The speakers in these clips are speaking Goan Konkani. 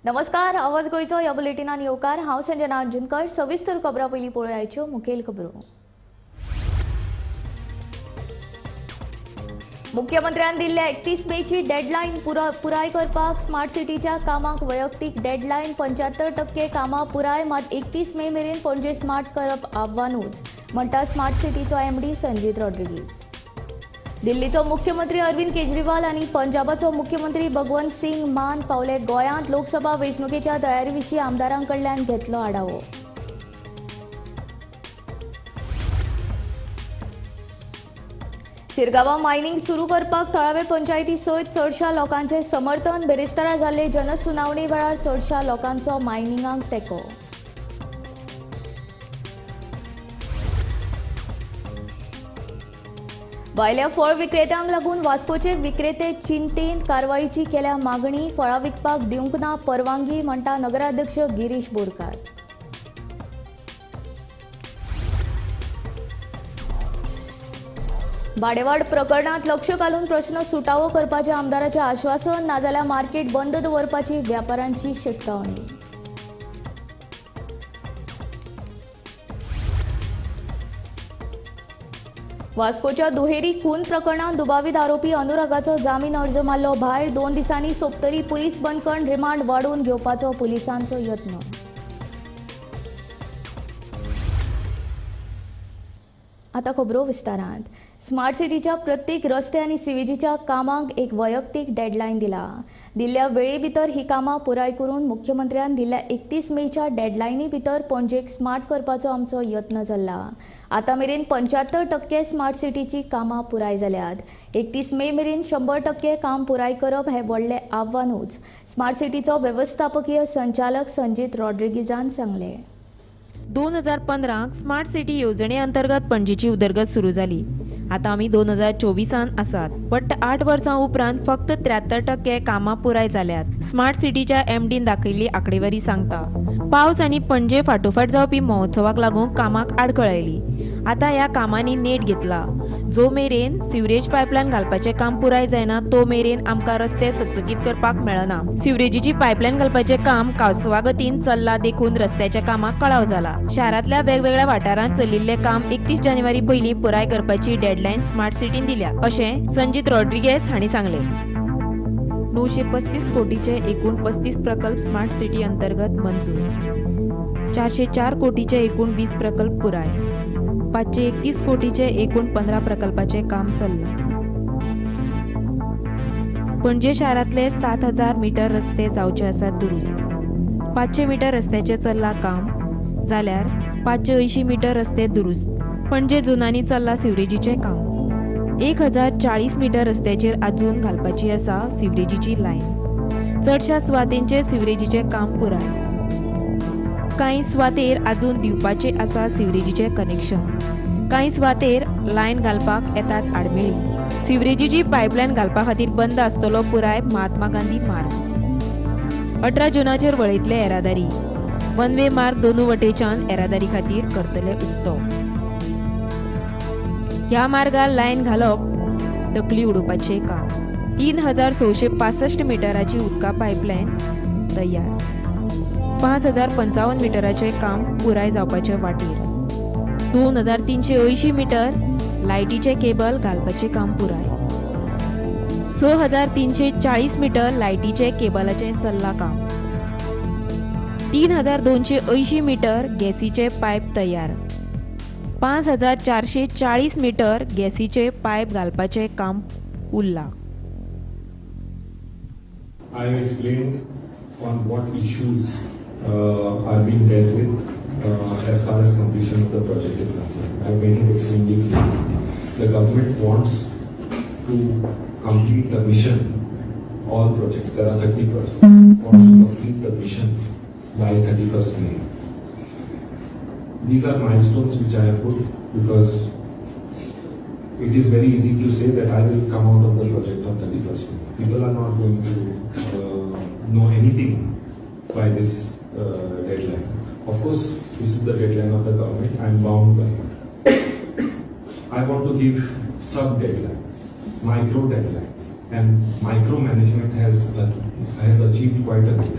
नमस्कार, आवाज गोंयचो ह्या बुलेटिनान येवकार. हांव संजना अंजुनकर. सविस्तर खबरां पयलीं पळोवयाच्यो मुखेल खबरो. मुख्यमंत्र्यान दिल्ल्या 31 मेची डेडलायन पुराय करपाक स्मार्ट सिटीच्या कामाक वैयक्तीक डेडलायन. 75% कामां पुराय, मात 31 मे मेरेन पणजे स्मार्ट करप आव्हानूच, म्हणटा स्मार्ट सिटीचो एमडी संजीत रॉड्रिगीज. दिल्लीचो मुख्यमंत्री अरविंद केजरीवाल आनी पंजाबाचो मुख्यमंत्री भगवंत सिंग मान पावले गोंयांत. लोकसभा वेंचणुकेच्या तयारी विशीं आमदारां कडल्यान घेतलो आढावो. शिरगांवां मायनिंग सुरू करपाक थळावे पंचायती सयत चडशा लोकांचें समर्थन. बिरेस्तारा जाल्ले जनसुनावणी वेळार चडशा लोकांचो मायनिंगाक तेंको. भायल्या फळ विक्रेत्यांक लागून वास्कोचे विक्रेते चिंतेन, कारवायेची केल्या मागणी. फळां विकपाक दिवंक ना परवानगी, म्हणटा नगराध्यक्ष गिरीश बोरकार. भाडेवाड प्रकरणांत लक्ष घालून प्रश्न सुटावो करपाचें आमदाराचें आश्वासन. नाजाल्यार मार्केट बंद दवरपाची व्यापाऱ्यांची शिटकावणी. वास्कोच्या दुहेरी खून प्रकरणांत दुबावीत आरोपी अनुरागाचो जामीन अर्ज मारलो भायर. 2 दिसांनी सोंपतली पुलीस बंदखण, रिमांड वाडोवन घेवपाचो पुलिसांचो यत्न. आतां खबरो विस्तारांत. स्मार्ट सिटीच्या प्रत्येक रस्ते आनी सिवेजीच्या कामांक एक वैयक्तीक डेडलायन दिला. दिल्ल्या वेळे भितर ही कामां पुराय करून मुख्यमंत्र्यान दिल्ल्या 31 मेच्या डेडलायनी भितर पणजेक स्मार्ट करपाचो आमचो यत्न चल्ला. आतां मेरेन 75% स्मार्ट सिटीची कामां पुराय जाल्यात. 31 मे मेरेन 100% काम पुराय करप हें व्हडलें आव्हानूच, स्मार्ट सिटीचो वेवस्थापकीय संचालक संजीत रॉड्रिगीजान सांगलें. 2015 स्मार्ट सिटी येवजणे अंतर्गत पणजेची उदरगत सुरू जाली. आतां आमी 2024 आसात. वट्ट 8 वर्सां उपरांत फक्त 73% कामां पुराय जाल्यात. स्मार्ट सिटीच्या एमडीन दाखयल्ली आंकडेवारी सांगता. पावस आनी पणजे फाटोफाट जावपी महोत्सवाक लागून कामाक आडखळ आयली. आतां ह्या कामांनी नेट घेतला. जो मेरेन सिवरेज पायपलायन घालपाचें काम पुराय जायना तो मेरेन आमकां रस्ते चकचकीत करपाक मेळना. सिवरेजीची पायपलायन घालपाचें काम कावसवा गतीन चल्लां देखून रस्त्याच्या कामाक कळाव जाला. शारांतल्या वेगवेगळ्या वाठारांत चलिल्लें काम 31 जानेवारी पयलीं पुराय करपाची डेडलायन स्मार्ट सिटीन दिल्या, अशें संजीत रॉड्रिगेज हांणी सांगलें. 935 कोटीचे एकूण 35 प्रकल्प स्मार्ट सिटी अंतर्गत मंजूर. 404 कोटीचे एकूण 20 प्रकल्प पुराय. 531 कोटीचे एकूण 15 प्रकल्पाचे काम चल्लां. पणजे शारांतले 7000 मीटर रस्ते जावचे आसात दुरुस्त. 500 मीटर रस्त्याचें चल्लां काम, जाल्यार 580 मीटर रस्ते दुरुस्त. पणजे जुनांनी चल्लां सिवरेजीचें काम. 1040 मीटर रस्त्याचेर आजून घालपाची आसा सिवरेजीची लायन. चडशा सुवातेंचेर सिवरेजीचें काम पुराय. कांय सुवातेर आजून दिवपाचें आसा सिवरेजीचें कनेक्शन. कांय सुवातेर लायन घालपाक येतात आडमेळी. सिवरेजीची पायपलायन घालपा खातीर बंद आसतलो पुराय महात्मा गांधी मार्ग. 18 जुनाचेर वळयतले येरादारी. वन वे मार्ग दोनू वटेच्यान येरादारी खातीर करतले उक्तो. ह्या मार्गार लायन घालप तकली उडोवपाचें काम. 3665 मिटराची उदका पायपलायन तयार. 5055 मिटराचें काम पुराय जावपाचे वाटेर. 2380 मीटर लायटीचें केबल घालपाचें काम पुराय. 6340 मीटर लायटीचें केबलाचें चल्लां काम. 3280 मीटर गॅसीचें पायप तयार. 5440 मीटर गॅसीचें पायप घालपाचें काम उरलां. I have explained on what issues are being dealt with as far as completion of the project is concerned. I have made it extremely clear. The government wants to complete the mission, all projects, there are 30 projects, wants to complete the mission by 31st May. These are milestones which I have put because it is very easy to say that I will come out of the project on 31st May. People are not going to know anything by this deadline. Of course, this is the deadline of the government. I am bound by it. I want to give sub deadlines, micro deadlines, and micromanagement has achieved quite a bit.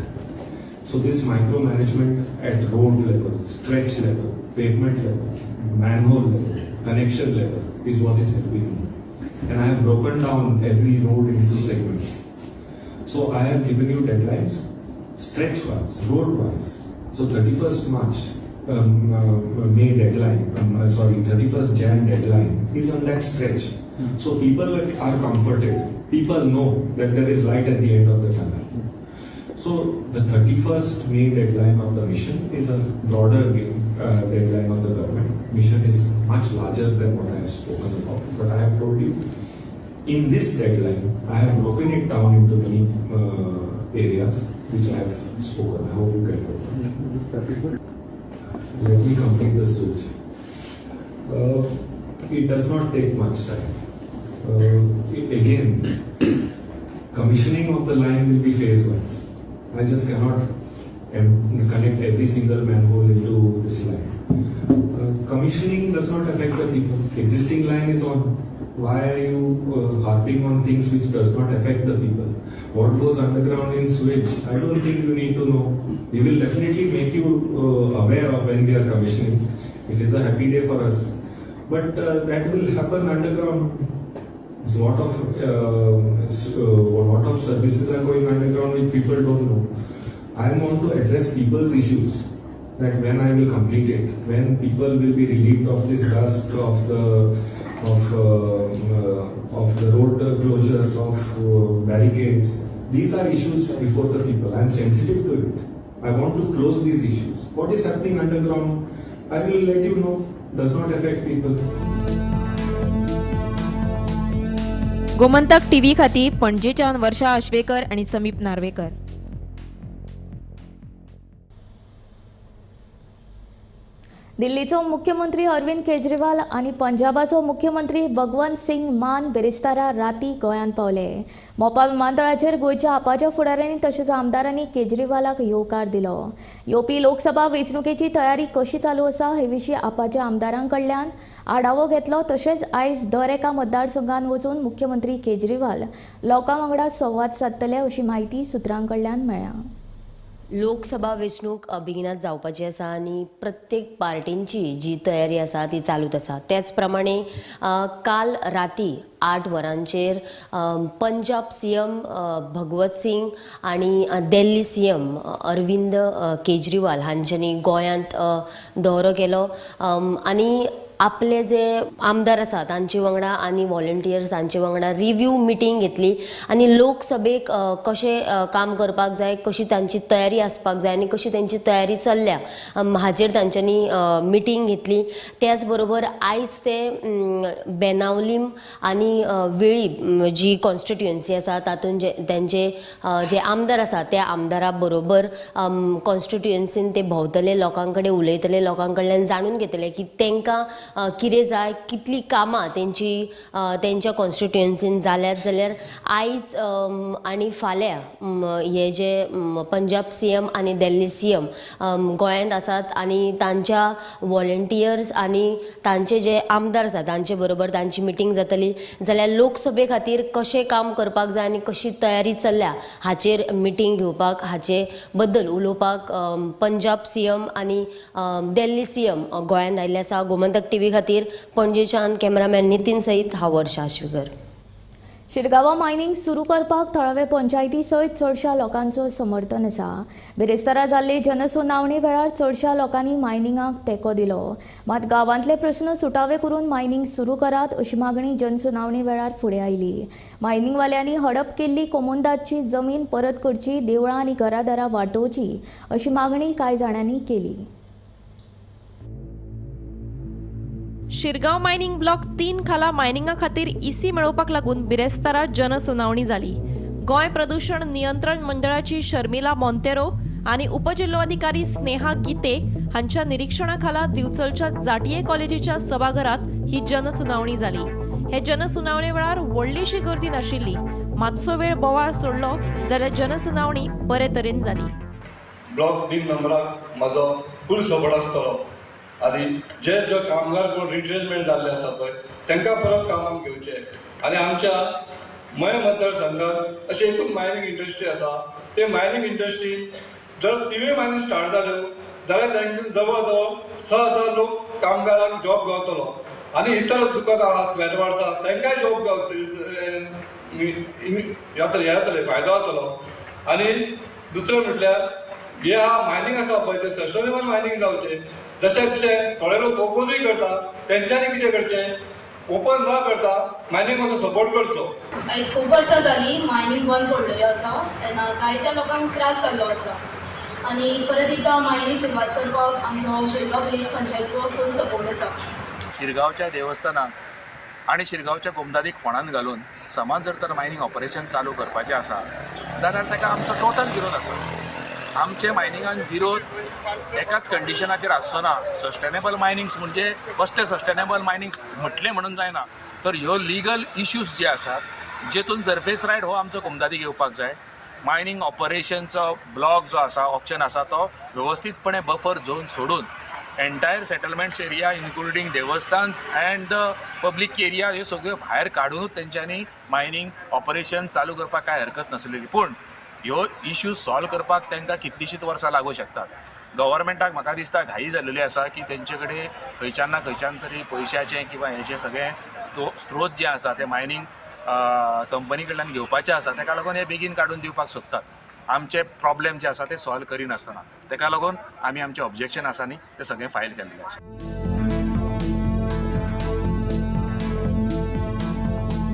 So this micromanagement at road level, stretch level, pavement level, manhole level, connection level is what is helping me. And I have broken down every road into segments. So I have given you deadlines, stretch wise, road wise. So 31st March, May deadline, 31st Jan deadline is on that stretch. So people are comforted. People know that there is light at the end of the tunnel. So the 31st May deadline of the mission is a broader deadline of the government. Mission is much larger than what I have spoken about. But I have told you, in this deadline, I have broken it down into many areas which I have spoken. I hope you get it. Let me complete the switch. It does not take much time. Again, commissioning of the line will be phase-wise. I just cannot connect every single manhole into this line. Commissioning does not affect the people. Existing line is on. Why are you harping on things which does not affect the people? What goes underground in sewage, I don't think you need to know. We will definitely make you aware of when we are commissioning. It is a happy day for us. But that will happen underground. A lot of services are going underground which people don't know. I want to address people's issues. That when I will complete it, when people will be relieved of this dust, of the road closures, of barricades. These are issues before the people. I am sensitive to it. I want to close these issues. What is happening underground, I will let you know, does not affect people. Gomantak TV खातीर पणजेच्यान वर्षा आश्वेकर आनी समीप नार्वेकर. दिल्लीचो मुख्यमंत्री अरविंद केजरीवाल आनी पंजाबाचो मुख्यमंत्री भगवंत सिंग मान बेरेस्तारा राती गोंयांत पावले. मोपा विमानतळाचेर गोंयच्या आपाच्या फुडाऱ्यांनी तशेंच आमदारांनी केजरीवालाक येवकार दिलो. येवपी लोकसभा वेंचणुकेची तयारी कशी चालू आसा हे विशीं आपाच्या आमदारां कडल्यान आढावो घेतलो. तशेंच आयज दर एका मतदारसंघात वचून मुख्यमंत्री केजरीवाल लोकां वांगडा संवाद सादतले अशी म्हायती सुत्रां कडल्यान मेळ्ळ्या. लोकसभा वेंचणूक बेगिनात जावपाची आसा आनी प्रत्येक पार्टींची जी तयारी आसा ती चालूच आसा. त्याच प्रमाणे काल राती 8 वरांचेर पंजाब सीएम भगवत सिंग आनी दिल्ली सीएम अरविंद केजरीवाल हांच्यांनी गोंयांत दौरो केलो आनी आपले जे आमदार आसा तांचे वांगडा आनी वॉलंटियर्स हांचे वांगडा रिव्यू मिटींग घेतली आनी लोकसभेक कशें काम करपाक जाय, कशी तांची तयारी आसपाक जाय आनी कशी तांची तयारी चल्ल्या हाजेर तांच्यांनी मिटींग घेतली. त्याच बरोबर आयज ते बेनावलीम आनी वेळी जी कॉन्स्टिट्युएन्सी आसा तातूंत जे तांचे जे आमदार आसा त्या आमदारा बरोबर कॉन्स्टिट्युएन्सीन ते भोंवतले, लोकां कडेन उलयतले, लोकां कडल्यान जाणून घेतले की तांकां कितें जाय, कितली कामां तेंची तेंच्या कॉन्स्टिट्युएन्सीन जाल्यात. जाल्यार आयज आनी फाल्यां हे जे पंजाब सीएम आनी दिल्ली सीएम गोंयांत आसात आनी तांच्या वॉलंटियर्स आनी तांचे जे आमदार आसात तांचे बरोबर तांची मिटींग जातली. जाल्यार लोकसभे खातीर कशें काम करपाक जाय आनी कशी तयारी चल्ल्या हाचेर मिटींग घेवपाक, हाचे बद्दल उलोवपाक पंजाब सीएम आनी दिल्ली सीएम गोंयांत आयिल्ले आसा. गोमंतक टीव्ही खातीर पणजेच्यान कॅमेरामॅन नितीन सहित हांव वर्षा आश्वेकर. शिरगांवा मायनिंग सुरू करपाक थळावे पंचायती सयत चडशा लोकांचो समर्थन आसा. बिरेस्तारा जाल्ले जनसुनावणी वेळार चडशा लोकांनी मायनिंगाक तेंको दिलो. मात गांवांतले प्रस्न सुटावे करून मायनिंग सुरू करात अशी मागणी जनसुनावणी वेळार फुडें आयली. मायनिंगवाल्यांनी हडप केल्ली कोमुनिदादची जमीन परत करची, देवळां आनी घरादारां वाटोवची अशी मागणी कांय जाणांनी केली. शिरगांव मायनिंग ब्लॉक 3 खाला मायनिंगा खातीर इसी मेळोवपाक लागून बिरेस्तारा जनसुनावणी जाली. गोंय प्रदूषण नियंत्रण मंडळाची शर्मिला मोंतेरो आनी उपजिल्लोधिकारी स्नेहा गीते हांच्या निरीक्षणा खाला दिवचलच्या जाटिये कॉलेजीच्या सभाघरात ही जनसुनावणी जाली. हे जनसुनावणे वेळार व्हडलीशी गर्दी नाशिल्ली. मातसो वेळ बोवाळ सोडलो जाल्यार जनसुनावणी बरे तरेन जाली. ब्लॉक 3 नंबराक म्हजो फूल सपोर्ट आसतलो आनी जे जे कामगार कोण रिट्रेंचमेंट जाल्ले आसा पळय तांकां परत कामाक घेवचे आनी आमच्या मय मतदारसंघात अशें एकूच मायनिंग इंडस्ट्री आसा, ते मायनिंग इंडस्ट्री जर तिवूय मायनींग स्टार्ट जाल्यो जाल्यार तांकां जवळ जवळ 6000 लोक कामगारांक जॉब गावतलो आनी इतर दुकानां आहा, स्वेट बार्स आहा, तांकांय जॉब गावतले, जातले, फायदो जातलो. आनी दुसरें म्हटल्यार हे आहा मायनींग आसा पळय तें सस्टेनेबल मायनींग जावचें. जशें कशें थोडे लोक ओपोजूय करता, तेंच्यांनी कितें करचें, ओपन न करता मायनींग मातसो सपोर्ट करचो. आयज खूब वर्सां जालीं मायनींग बंद पडलेलें आसा तेन्ना जायत्या लोकांक त्रास जाल्लो आसा आनी परत एकदां मायनींग सुरवात करपाक आमचो शिरगांव विलेज पंचायतीचो फूल सपोर्ट आसा. शिरगांवच्या देवस्थानाक आनी शिरगांवच्या कोमदादीक फोंडान घालून समाज जर तर मायनींग ऑपरेशन चालू करपाचें आसा जाल्यार ताका आमचो टोटल विरोध आसा. आमचे मायनिंगान विरोध एकाच कंडिशनाचेर आसचो ना. सस्टेनेबल मायनिंग्स म्हणजे कसले सस्टेनेबल मायनिंग्स म्हटलें म्हणून जायना, तर ह्यो लिगल इश्यूज जे आसात जेतून सरफेस रायट हो आमचो कोमदादीक येवपाक जाय. मायनींग ऑपरेशनचो ब्लॉक जो आसा, ऑप्शन आसा, तो वेवस्थीतपणे बफर झोन सोडून एन्टायर सेटलमेंट्स एरिया इन्क्लुडींग देवस्थान्स अँड the public area ह्यो सगळ्यो भायर काडुनूच तेंच्यांनी मायनींग ऑपरेशन चालू करपाक कांय हरकत नासलेली. पूण ह्यो इश्यूज सॉल्व करपाक तांकां कितलींशींच वर्सां लागूं शकतात. गव्हर्मेंटाक म्हाका दिसता घाई जाल्लेली आसा की तेंचे कडेन खंयच्यान ना खंयच्यान तरी पयशाचें किंवा हेचें सगळें स्त्रोत जे आसा ते मायनींग कंपनी कडल्यान घेवपाचें आसा, ताका लागून हे बेगीन काडून दिवपाक सोदतात. आमचे प्रॉब्लेम जे आसा ते सॉल्व करिनासतना, ताका लागून आमी आमचें ऑब्जेक्शन आसा न्ही तें सगळें फायल केल्लें आसा.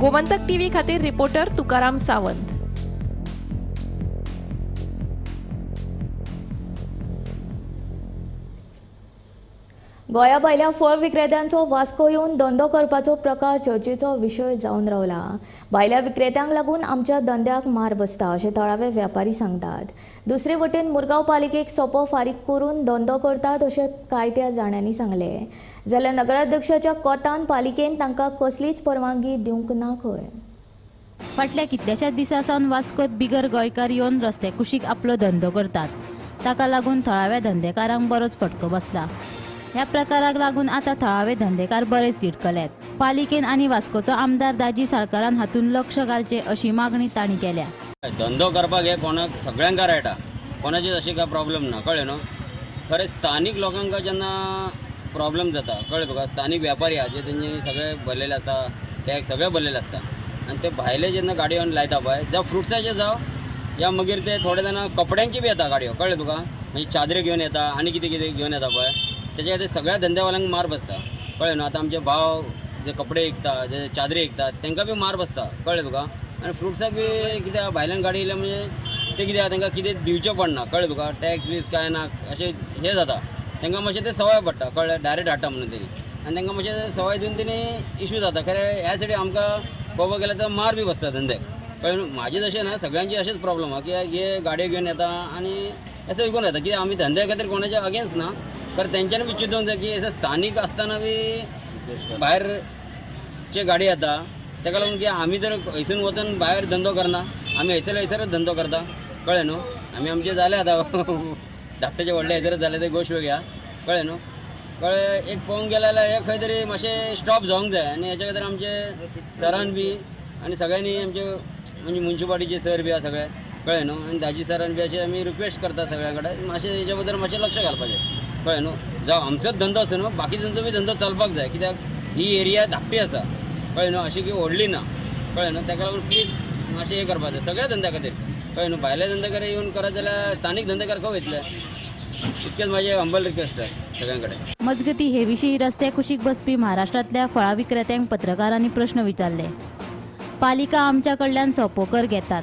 गोमंतक टीव्ही खातीर रिपोर्टर तुकाराम सावंत. गोंया भायल्या फळ विक्रेत्यांचो वास्को येवन धंदो करपाचो प्रकार चर्चेचो विशय जावन रावला. भायल्या विक्रेत्यांक लागून आमच्या धंद्याक मार बसता अशें थळावे व्यापारी सांगतात. दुसरे वटेन मुरगांव पालिकेक सोपो फारीक करून धंदो करतात अशें कांय त्या जाणांनी सांगलें. जाल्यार नगराध्यक्षाच्या कोतान पालिकेन तांकां कसलीच परवानगी दिवंक ना खंय. फाटल्या कितल्याशाच दिसां सावन वास्कोत बिगर गोंयकार येवन रस्ते कुशीक आपलो धंदो करतात. ताका लागून थळाव्या धंदेकारांक बरोच फटको बसला. ह्या प्रकाराक लागून आतां थळावे धंदेकार बरेच तिडकल्यात. पालिकेन आनी वास्कोचो आमदार दाजी साळकारान हातूंत लक्ष घालचें अशी मागणी तांणी केल्या. धंदो करपाक हे कोणाक सगळ्यांक रायटा, कोणाचेच अशें काय प्रॉब्लम ना, कळ्ळें न्हू. खरें स्थानीक लोकांक जेन्ना प्रॉब्लम जाता, कळ्ळें तुका, स्थानीक व्यापारी आहा जे तेंच्यांनी सगळे भरलेले आसता, टॅक्स सगळे भरलेले आसता आनी ते भायले जेन्ना गाडयो लायता पळय, जावं फ्रुट्साचे जावं या मागीर ते थोडे जाणां कपड्यांची बी येता गाडयो, कळ्ळें तुका, म्हणजे चादरी घेवन येता आनी कितें कितें घेवन येता पळय, तेच्या खातीर सगळ्या धंद्यावाल्यांक मार बसता, कळ्ळें न्हू. आतां आमचे भाव जे कपडे विकता, जे चादरी विकता, तांकां बी मार बसता, कळ्ळें तुका. आनी फ्रुट्साक बी कित्याक भायल्यान गाडी येयल्या म्हणजे ते कितें तांकां कितें दिवचें पडना, कळ्ळें तुका, टॅक्स बीस कांय ना, अशें हें जाता तांकां मातशें तें सवय पडटा, कळ्ळें, डायरेक्ट हाडटा म्हणून तेणी, आनी तांकां मातशें सवय दिवन तेणी इशू जाता. खरें ह्या सायडी आमकां पळोवपाक गेल्यार तर मार बी बसता धंद्याक, कळ्ळें न्हू. म्हाजें तशें ना, सगळ्यांची अशेंच प्रॉब्लम आहा की हे गाडयो घेवन येता आनी अशें विकून येता, कित्याक आमी धंद्या खातीर कोणाच्या अगेन्स्ट ना, तर तेंच्यांनी बी चिंतूंक जाय की एज अ स्थानीक आसतना बी भायरचे गाडी येता, ताका लागून की आमी जर हयसून वचून भायर धंदो करना, आमी हयसर हयसरच धंदो करता, कळ्ळें न्हू. आमी आमचे जाले आतां धाकटेचे व्हडले हयसरच जाले ते गोश्ट वेगळी आहा, कळ्ळें न्हू. कळ्ळें, एक पळोवंक गेले जाल्यार हे खंय तरी मातशें स्टॉप जावंक जाय आनी हेच्या खातीर आमचे सरान बी आनी सगळ्यांनी आमचे म्हणजे म्युन्सिपालिटीचे सर बी आहा सगळे, कळ्ळें न्हू, आनी दाजी सरान बी अशें आमी रिक्वेस्ट करता सगळ्यां कडेन मातशें हेच्या बद्दल मातशें लक्ष घालपाचें, कळ्ळें न्हू. जावं आमचोच धंदो आसूं न्हू, बाकीच्यांचो बी धंदो चलपाक जाय, कित्याक ही एरिया धाकटी आसा, कळ्ळें न्हू, अशी की व्हडली ना, कळ्ळें न्हू. ताका लागून प्लीज मातशें हें करपाक जाय सगळ्या धंद्या खातीर, कळ्ळें न्हू. भायले धंदेकार येवन करत जाल्यार स्थानीक धंदेकार खंय वयतले, इतकेच म्हाजें हंबल रिक्वेस्ट आसा सगळ्यां कडेन. मजगती हे विशीं रस्त्या कुशीक बसपी महाराष्ट्रांतल्या फळां विक्रेत्यांक पत्रकारांनी प्रश्न विचारले. पालिका आमच्या कडल्यान सोपो कर घेतात,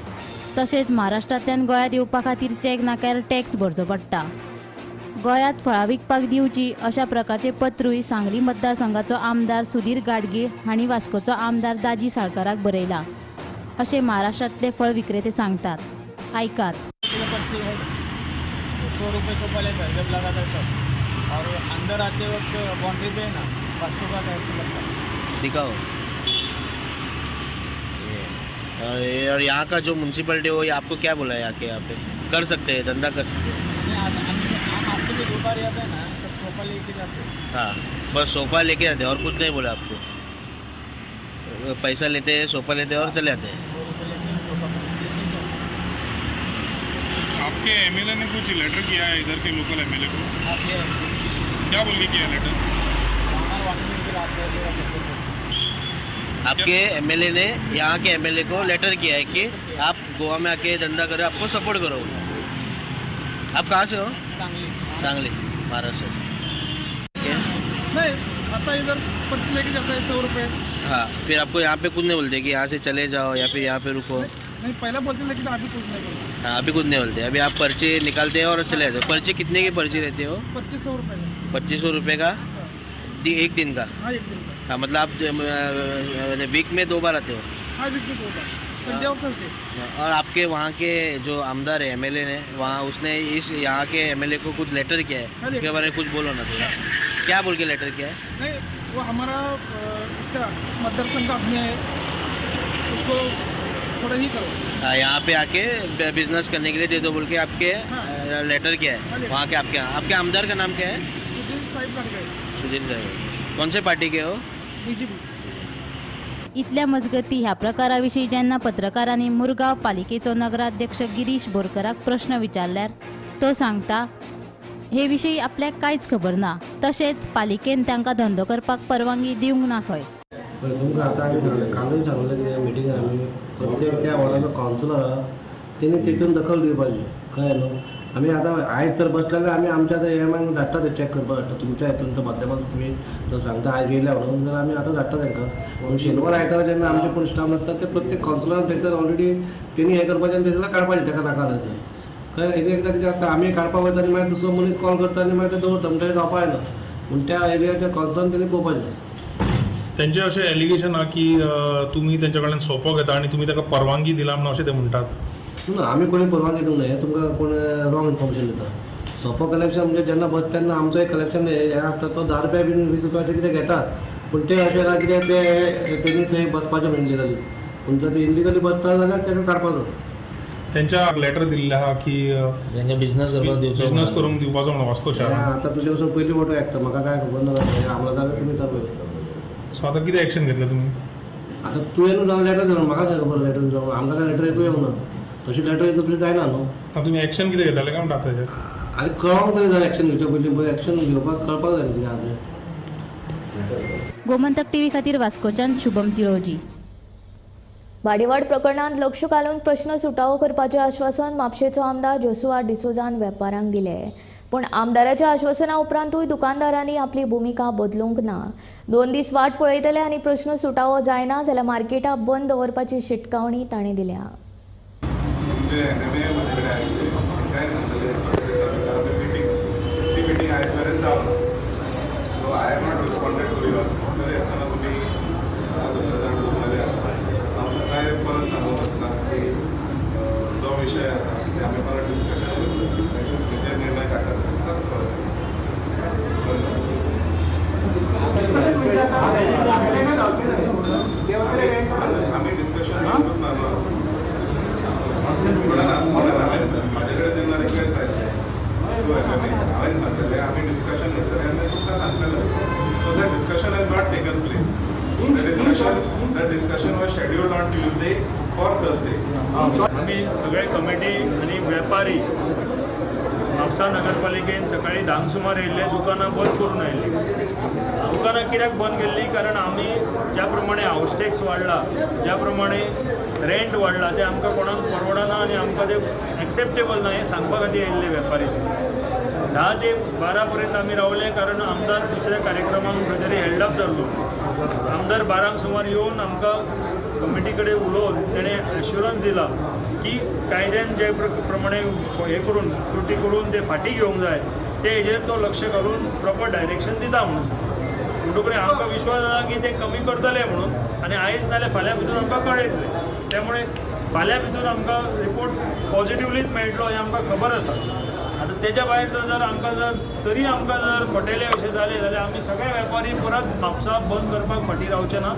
तशेंच महाराष्ट्रांतल्यान गोंयांत येवपा खातीर चॅक नाक्यार टॅक्स भरचो पडटा. गोंयांत फळां विकपाक दिवची अशा प्रकारचे पत्रूय सांगली मतदारसंघाचो आमदार सुधीर गाडगीळ हांणी वास्कोचो आमदार दाजी साळकाराक बरयला अशें महाराष्ट्रांतले फळ विक्रेते सांगतात. आयकात. 100 रुपये सोपा लेता है जब लगाता है तब, और अंदर आते वक्त बाउंड्री पे ना 500 का टैक्स लगता है. दिखाओ ये, और यहाँ का जो म्यूनसिपलिटी हो, ये आपको क्या बोला है? यहाँ के यहाँ पे कर सकते हैं धंधा, कर सकते हैं? नहीं, हम आपके जो दोपहर आते हैं ना तब सोफा लेके जाते हैं. हाँ, बस सोफा लेके जाते हैं और कुछ नहीं बोला आपको? पैसा लेते हैं, सोफा लेते हैं और चले आते हैं. 100 रुपये लेते हैं सोफा. आपके एमएलए ने कुछ लेटर किया है इधर के लोकल एमएलए को? क्या बोल के किया लेटर? आपके एमएलए ने यहाँ के एमएलए को लेटर किया है कि आप गोवा में आके धंधा करो, आपको सपोर्ट करो। आप कहाँ से हो? सांगली। सांगली, महाराष्ट्र। नहीं आता, इधर पर्ची लेके जाता है 100 रुपये। हाँ, फिर आपको यहाँ पे कुछ नहीं बोलते कि यहाँ से चले जाओ या फिर यहाँ पे रुको? नहीं, पहले बोलते लेकिन अभी कुछ नहीं बोलते। हाँ, अभी कुछ नहीं बोलते। अभी आप पर्ची निकालते हैं और चले जाते हो। पर्ची कितने की पर्ची रहती हो? 2500 रुपये। 2500 रुपये का एक दिन का? हाँ, एक दिन का। हाँ, मतलब आप वीक में 2 बार आते हो? हाँ, वीक में 2 बार, संडे और थर्सडे। और आपके वहाँ के जो आमदार है, एमएलए ने वहाँ, उसने इस यहाँ के एमएलए को कुछ लेटर किया है, उसके बारे में कुछ बोलो ना थोड़ा। क्या बोल के लेटर किया है? नहीं, वो हमारा इसका मतदार संघ का आदमी है, उसको थोड़ा ही करो। हाँ, यहाँ पे आके बिजनेस करने के लिए दे दो बोल के आपके लेटर किया है वहाँ के। आपके आपके आमदार का नाम क्या है? सुधीर साहेब। सुधीर साहेब। कौन से पार्टी के हो? बीजेपी। इतल्या मजगती ह्या प्रकाराविशीं जेन्ना पत्रकारांनी मुरगांव पालिकेचो नगराध्यक्ष गिरीश बोरकराक प्रश्न विचारल्यार तो सांगता हे विशीं आपल्याक कांयच खबर ना, तशेंच पालिकेन तांकां धंदो करपाक परवानगी दिवंक ना खंय। तुमकां आतां आमी सांगलें, कालूय सांगलें कितें मिटींग आमी प्रत्येक त्या वॉर्डाचो कावन्सिलर आहा तेणी तितून दखल दिवपाची, कळ्ळें न्हू। आमी आतां आयज तर बसले जाल्यार आमी आमच्या आतां एम धाडटा ते चॅक करपाक धाडटा तुमच्या हितून तो माध्यमांतून तुमी जर सांगता आयज येयल्या म्हणून, जाल्यार आमी आतां धाडटा तांकां। पूण शेनवार आयतारा जेन्ना आमचे कोण स्टाफ नासता ते प्रत्येक कावन्सिलरान थंयसर ऑलरेडी तेणी हें करपाचें आनी थंयसर काडपाचें ताका नाका थंयसर। कळ्ळें, एक एकदां कितें जाता आमी काडपाक वयता आनी मागीर दुसरो मनीस कॉल करता आनी मागीर ते दवरता, म्हणटकीर जावपा जायना। पूण त्या एरियाच्या कावन्सिलरान तेणी पळोवपाचें। तेंचे अशें एलिगेशन आहा की तुमी तेंच्या कडल्यान सोपो घेता आनी तुमी ताका परवानगी दिला म्हणून अशें ते म्हणटात। ना, आमी कोणी परवानगी दिवंक ना, हें तुमकां कोण रॉंग इन्फॉर्मेशन दिता। सोपो कलेक्शन म्हणजे जेन्ना बसता तेन्ना आमचो एक कलेक्शन हें आसता, तो 10 रुपया बीन 20 रुपया अशें कितें घेतात, पूण तें अशें ना कितें ते तेणी थंय बसपाचें म्हणून इलिगली। पूण जर ते इलिगली बसता जाल्यार ताका काडपाचो। तेंच्या लेटर दिल्लें आहा की बिजनस करपाक दिवचो, बिजनस करूंक दिवपाचो म्हणून वास्को शारांत। आतां तुजे वचून पयली फोटो आयकता, म्हाका कांय खबर ना, आमलदार तुमी चालू। सो आतां कितें एक्शन घेतलें तुमी? आतां तुवें जावन लेटर दिलो, म्हाका काय खबर लेटर दिलो, आमकां काय लेटर एकूय येवंक ना, तशी लेटर येता तसली जायना न्हू। आतां तुमी एक्शन कितें घेताले काय म्हणटा ताचेर? आनी कळोंक तरी जाय एक्शन घेवच्या पयलीं, एक्शन घेवपाक कळपाक जाय कितें आहा तें। गोमंतक टीव्ही खातीर वास्कोच्यान शुभम तिरोजी। भाडेवाड प्रकरणांत लक्ष घालून प्रश्न सुटावो करपाचें आश्वासन म्हापशेचो आमदार जोसुआ डिसोजान वेपाऱ्यांक दिलें। पूण आमदाराच्या आश्वासना उपरांतूय दुकानदारांनी आपली भुमिका बदलूंक ना। 2 दीस वाट पळयतले आनी प्रश्न सुटावो जायना जाल्यार मार्केटां बंद दवरपाची शिटकावणी ताणें दिल्या। परत सांगूंक शकता की जो विशय आसा ते आमी परत डिस्कशन करतले, जे निर्णय काडटात परत। आमी डिस्कशन करूंक ना म्हाजे कडेन जेन्ना रिक्वेस्ट आयले हांवें सांगलें आमी डिस्कशन घेतले आनी तुमकां सांगतले। So the discussion has not taken place. The discussion was scheduled on Tuesday for Thursday. आमी सगळे कमिटी आनी वेपारी म्हापसा नगरपालिकेन सकाळी 10 सुमार येयल्ले, दुकानां बंद करून आयिल्ली। दुकानां कित्याक बंद केल्ली? कारण आमी ज्या प्रमाणे हावस टॅक्स वाडला, ज्या प्रमाणे रेंट वाडला, ते आमकां कोणाक परवडना आनी आमकां ते एक्सेप्टेबल ना हें सांगपा खातीर येयल्ले वेपारी। 10 ते 12 पर्यंत आमी रावले, कारण आमदार दुसऱ्या कार्यक्रमाक खंय तरी हेल्ड अप जाल्लो। आमदार 12 सुमार येवन आमकां कमिटी कडेन उलोवन तेणें एश्युरन्स दिला की कायद्यान जे प्रमाणे हें करून त्रुटी करून ते फाटीं घेवंक जाय, ते हेजेर तो लक्ष घालून प्रॉपर डायरेक्शन दिता म्हणून। म्हणटकूच आमकां विश्वास आसा की ते कमी करतले म्हणून, आनी आयज नाल्यार फाल्यां भितर आमकां कळयतले। त्यामुळे फाल्यां भितर आमकां रिपोर्ट पॉजिटिवलीच मेळटलो हें आमकां खबर आसा। आतां तेच्या भायर जर आमकां जर तरी आमकां जर फटयले अशें जालें जाल्यार आमी सगळे वेपारी परत म्हापसा बंद करपाक फाटीं रावचे ना।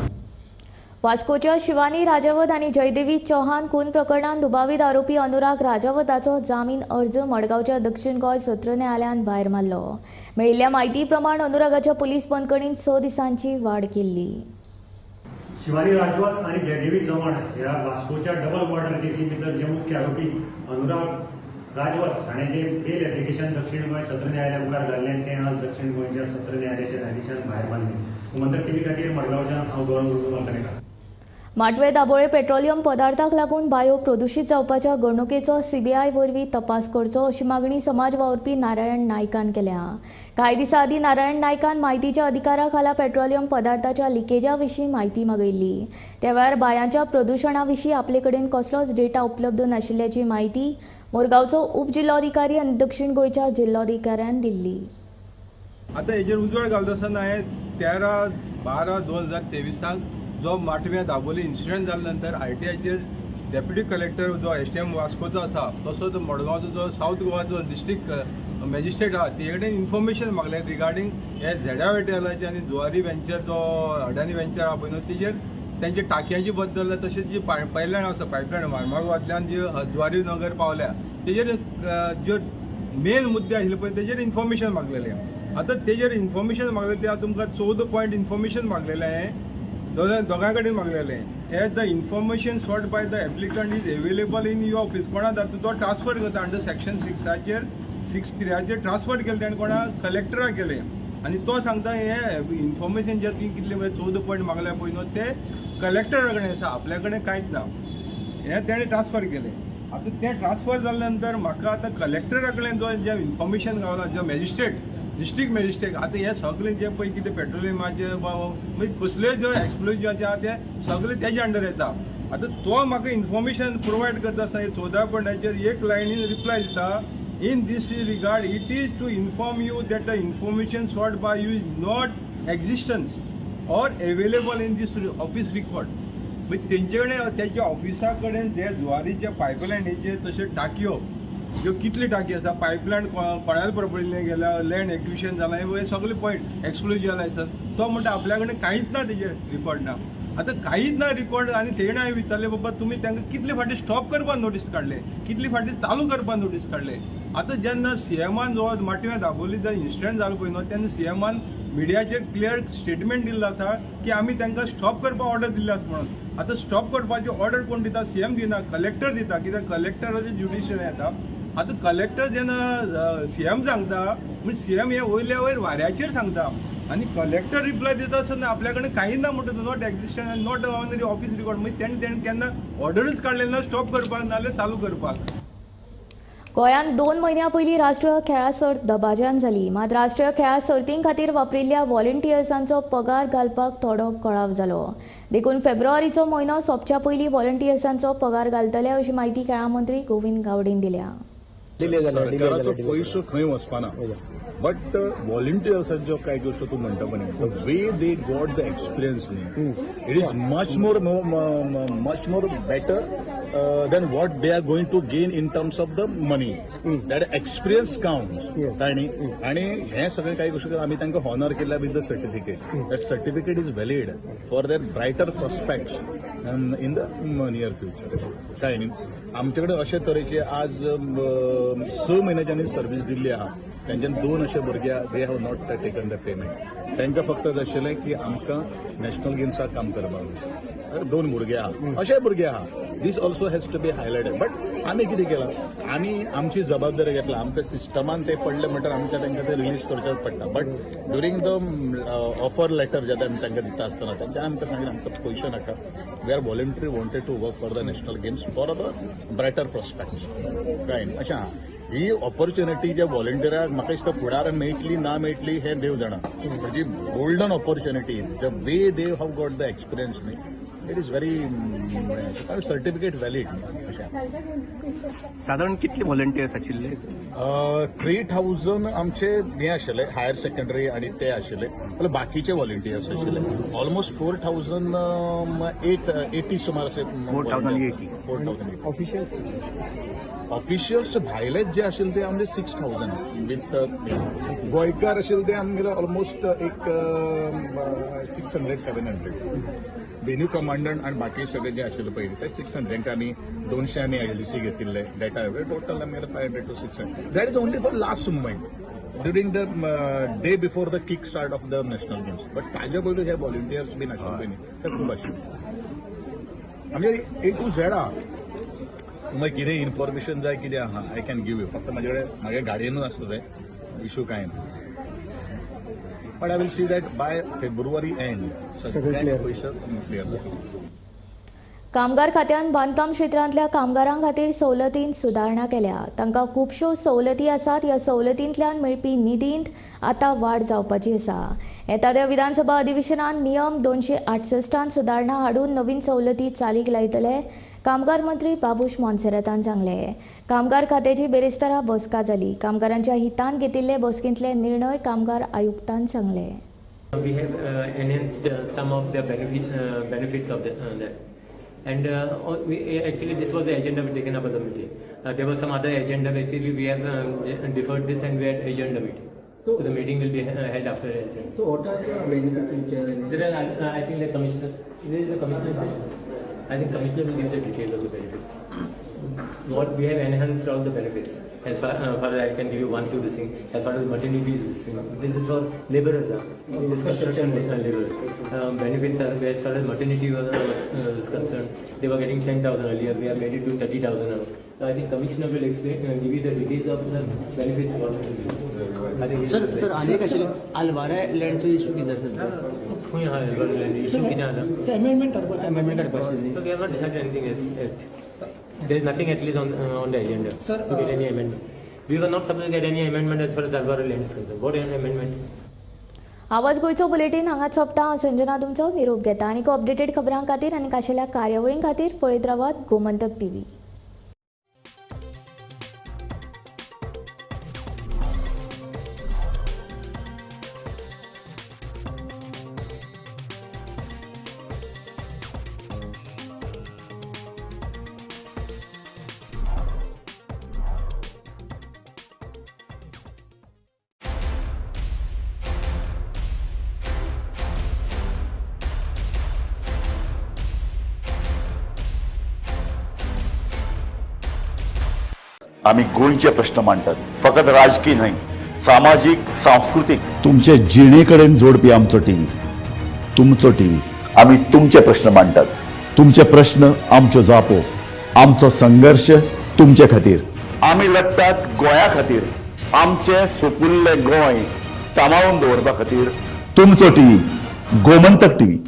वास्कोच्या शिवानी राजावत आनी जयदेवी चौहान खून प्रकरणांत दुबावीत आरोपी अनुराग राजावताचो जामीन अर्ज मडगांवच्या दक्षिण गोंय सत्र न्यायालयान भायर मारलो। मेळिल्ल्या म्हायती प्रमाण अनुरागाच्या पुलीस बंदखणींत 6 दिसांची वाड केल्ली। शिवानी राजवत आणि जयदेवी चव्हाण ह्या वास्कोच्या डबल मर्डर केसी भितर जे मुख्य आरोपी अनुराग राजवत हाणें जे बेल एप्लिकेशन दक्षिण गोंय सत्र न्यायालया मुखार घाल्लें तें आज दक्षिण गोंयच्या सत्र न्यायालयाच्या न्यायाधिशान भायर मारलें. गोमंतक टीव्ही खातीर मडगांवच्यान हांव गौरव वांकणेकार. माटवे दाबोळे पेट्रोलियम पदार्थाक लागून बायो प्रदूषित जावपाच्या घडणुकेचो सीबीआय वरवीं तपास करचो अशी मागणी समाज वावुरपी नारायण नायकान केल्या. कांय दिसां आदीं नारायण नायकान म्हायतीच्या अधिकारा खाला पेट्रोलियम पदार्थाच्या लिकेजा विशीं म्हायती मागयल्ली. त्या वेळार बायांच्या प्रदुशणा विशीं आपले कडेन कसलोच डेटा उपलब्ध नाशिल्ल्याची म्हायती मोरगांवचो उपजिल्लोधिकारी आनी दक्षिण गोंयच्या जिल्लोधिकाऱ्यान दिल्ली. आतां हेजेर उजवाड घालता आसतना हांवें 13/12/2023 जो माटव्या दाबोली इन्सिडंट जाल्या नंतर आयटीआयचेर डेप्युटी कलेक्टर जो एसडीएम वास्कोचो आसा तसोच मडगांवचो जो सावथ गोवाचो डिस्ट्रिक्ट मॅजिस्ट्रेट आसा ते कडेन इन्फॉर्मेशन मागलें रिगार्डींग हे झेडा वेटेलाचे आनी जुवारी वेंचर जो अडानी वेंचर आहा पळय न्हू तेजेर तेंच्या टाकयांची बद्दल तशेंच जी पायपलायन आसा पायपलायन मार्मागोवांतल्यान जी जुवारी नगर पावल्या तेजेर ज्यो मेन मुद्दे आशिल्ले पळय तेजेर इन्फॉर्मेशन मागलेलें. आतां तेजेर इन्फॉर्मेशन मागलें ते तुमकां 14 पॉयंट इन्फॉर्मेशन मागलेलें हांवें दोगां कडेन मागलेलें. As the information sought by the applicant is available in your office कोणा धाडटा तो ट्रान्सफर करता अंडर सेक्शन 6 6(3) ट्रान्सफर केलें तेणें कोणा कलेक्टराक केलें आनी तो सांगता हे इन्फॉर्मेशन जे तुवें कितले पळय 14 पॉयंट मागल्या पळय न्हू ते कलेक्टरा कडेन आसा आपल्या कडेन कांयच ना हें तेणें ट्रान्सफर केलें. आतां तें ट्रान्सफर जाल्या नंतर म्हाका आतां कलेक्टरा कडेन जो जें इन्फॉर्मेशन गावला जो मॅजिस्ट्रेट डिस्ट्रिक्ट मॅजिस्ट्रेट आतां हे सगळे जे पळय कितें पेट्रोलियमाचे मागीर कसले जो एक्सप्लोजिवाचे आहा ते सगळे तेजे अंडर येता. आतां तो म्हाका इन्फॉर्मेशन प्रोवायड करता आसतना 14 पॉयंटाचेर एक लायनीन रिप्लाय दिता in this regard it is to inform you that the information sought by you is not existence or available in this office record. मागीर तेंचे कडेन तेच्या ऑफिसा कडेन जे जुवारीचे पायपलायनीचे तशें टाकयो ज्यो कितली टाकी आसा पायपलायन कोणाल्या प्रॉपर्टीन गेल्या लँड एक्विशन जालां हे सगळे पॉयंट एक्सक्लुजीव लायसन्स तो म्हणटा आपल्या कडेन कांयच ना तेजेर रिकॉर्ड ना. आतां कांयच ना रिकॉर्ड आनी तेणें हांवें विचारलें बाबा तुमी तांकां कितले फावटी स्टॉप करपाक नोटीस काडले कितले फावटी चालू करपाक नोटीस काडले. आतां जेन्ना सीएमान जो माटव्या दाबोली जो इन्सिडंट जालो पळय न्हू तेन्ना सीएमान मिडियाचेर क्लियर स्टेटमेंट दिल्लो आसा की आमी तांकां स्टॉप करपाक ऑर्डर दिल्ली आसा म्हणून. आतां स्टॉप करपाची ऑर्डर कोण दिता सीएम दिना कलेक्टर दिता कित्याक कलेक्टराचें ज्युडिशियल येता. आतां कलेक्टर जेन्ना सीएम सांगता म्हणजे सीएम हे वयल्या वयर वाऱ्याचेर सांगता आनी कलेक्टर रिप्लाय दिता आसतना आपल्या कडेन कांय ना म्हणटा not existent आनी not on office record मागीर तेणें तेणें केन्ना ऑर्डरूच काडलें ना स्टॉप करपाक नाजाल्यार चालू करपाक. गोंयांत 2 म्हयन्यां पयलीं राष्ट्रीय खेळां सर्त दबाज्यान जाली. मात राष्ट्रीय खेळां सर्तीं खातीर वापरिल्ल्या व्हॉलंटियर्सांचो पगार घालपाक थोडो कळाव जालो. देखून फेब्रुवारीचो म्हयनो सोंपच्या पयलीं व्हॉलंटियर्सांचो पगार घालतले अशी म्हायती खेळां मंत्री गोविंद गावडेन दिल्या. सरकाराचो पयसो खंय वचपाना बट व्हॉलंटियर्सांच्यो कांय गोश्टी तूं म्हणटा पळय the way they got the experience न्ही it is much more better than what they are going to gain in terms of the money. That experience counts. काय न्ही आनी हें सगळें कांय गोश्टी आमी तांकां हॉनर केल्या with the certificate. That certificate is valid for their brighter prospects in the near future. काय न्ही आमचे कडेन अशे तरेचे आज 6 म्हयन्याच्यानी सर्वीस दिल्ली आहा तेंच्यान 2 अशे भुरगे they have not taken the payment. तांकां फक्त जाय आशिल्लें की आमकां नॅशनल गेम्साक काम करपाक जाय. 2 भुरगे आहा अशे भुरगे आहा this also has to be highlighted. But आमी कितें केलां आमी आमची जबाबदारी घेतला आमकां सिस्टमान ते पडले म्हणटर आमकां तांकां ते रिलीज करचें पडटा. But during the offer letter जेन्ना आमी तांकां दिता आसतना तेंच्यान आमकां सांगलें आमकां पयशे नाका we are voluntary wanted to work for the national games for the brighter prospects. काय न्ही अशें आहा ही ऑपॉर्च्युनिटी ज्या व्हॉलंटियराक म्हाका दिसता फुडार मेळटली ना मेळटली हें देव जाणा. म्हणजे golden opportunity the way they have got the experience न्ही it is very certificate valid. अशें सादारण कितले व्हॉलंटियर्स आशिल्ले? 3000 आमचे हे आशिल्ले हायर सेकंडरी आनी ते आशिल्ले जाल्यार बाकीचे व्हॉलंटियर्स आशिल्ले ऑलमोस्ट 4080 सुमार अशे 4080 4080 ऑफिशियल्स ऑफिशियल्स भायलेच जे आशिल्ले ते आमचे 6000 विथ गोंयकार आशिल्ले ते आमगेले ऑलमोस्ट एक 600-700 वेन्यू कमांडंट आनी बाकी सगळे जे आशिल्ले पळय ते 600 आमी 200 आमी एलडीसी घेतिल्ले डेटा टोटल आमगेले 500 to 600. That is only for last moment during the day before the kick start of the national games. But ताजे पयलू हे व्हॉलंटियर्स बीन आशिल्ले पळय न्ही ते खूब आशिल्ले. आमचे ए टू झेड आहा. तुमकां कितें इन्फॉर्मेशन जाय कितें आहा, I can give you. फक्त म्हाजे कडेन म्हागे गाडयेनूच आसता तें, इशू कांय ना. But I will see that by February end सगळे पयशे क्लियर जाता. कामगार खात्यान बांदकाम क्षेत्रांतल्या कामगारां खातीर सवलतींत सुदारणा केल्या. तांकां खुबश्यो सवलती आसात. ह्या सवलतींतल्यान मेळपी निधींत आतां वाड जावपाची आसा. येता त्या विधानसभा अधिवेशनात नियम 268 सुदारणा हाडून नवीन सवलती चालीक लायतले, कामगार मंत्री बाबूश मोन्सेरातान सांगले. कामगार खात्याची बेरेस्तारा बसका जाली. कामगारांच्या हितान घेतिल्ले बसकेंतले निर्णय कामगार आयुक्तान सांगले. We have enhanced some of the benefits of that. And actually this was the agenda we taken up at the meeting. There was some other agenda. Basically we have deferred this and we had adjourned the meeting. So the meeting will be held after the. So what are the benefits which are in? There are, I think the commissioner, there is the commissioner. I think commissioner will give the detail of the benefits. What we have enhanced all the benefits. As far as I can give you 1, 2 this thing. As far as maternity is this is for laborers. This construction laborers. Benefits are as far as maternity was concerned, they were getting 10,000 earlier. We have made it to 30,000 now. So I think commissioner will explain, give you the details of the benefits. What I think. Sir, sir, अनेक आशिल्ले आल्वारा लँडचो इशू कितें आसा? खंय आहा आल्वारा लँड इशू कितें आहा? अमेंडमेंट हाडपाक आशिल्ली. So we have not decided anything yet. There is nothing at least on the agenda, sir, to get any amendment. We were not supposed to get any amendment as far as Alvaro land is concerned. What an amendment? आवाज गोंयचो बुलेटीन हांगाच सोंपता. हांव संजना तुमचो निरोप घेता. आनीक अपडेटेड खबरां खातीर आनी खाशेल्या कार्यावळीं खातीर पळयत रावात गोमंतक टीव्ही. आमी गोंयचे प्रश्न मांडटात, फकत राजकीय न्हय, सामाजीक, सांस्कृतीक, तुमचे जिणे कडेन जोडपी आमचो टीव्ही, तुमचो टीव्ही. आमी तुमचे प्रश्न मांडटात, तुमचे प्रश्न आमच्यो जापो, आमचो संघर्श तुमचे खातीर. आमी लढटात गोंया खातीर, आमचें सुपुल्लें गोंय सांबाळून दवरपा खातीर. तुमचो टीव्ही, गोमंतक टीव्ही.